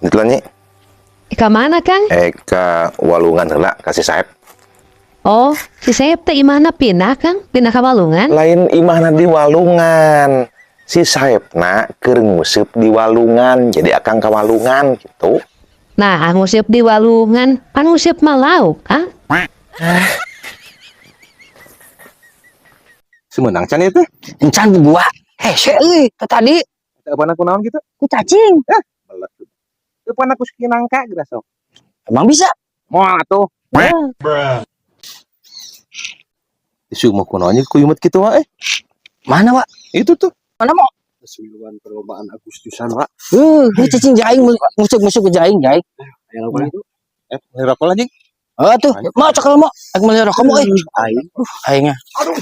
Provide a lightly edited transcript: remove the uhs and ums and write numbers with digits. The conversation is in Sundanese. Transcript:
Itu lah, Nyi. Ka mana, Kang? Ka walungan heula ka si Saep. Oh, si Saep teh imahna pindah, Kang? Pindah ka walungan? Lain imahna di walungan. Si Saepna keur nguseup di walungan, jadi akang ka walungan gitu. Nah, nguseup di walungan, pan nguseup mah lauk, Kang. Semenang can itu? Encan gua. Hese euy, teh tadi. Apa aku naon gitu? Ku cacing. Belet. Depan aku nangka geura sok. Emang bisa? Moal atuh. Isu mau kunaon ku imut kitu wae. Mana, Wak? Itu tuh. Mana mau? Keseluruhan perlombaan Agustusan, Pak. Ini cacing jaing musuk-musuk ke jaing, jaing. Ayo lakukan itu. Beli rokok lagi. Oh tuh, mau coklat mau. Aku beli rokok mau euy. Aing. Aingnya. Aduh.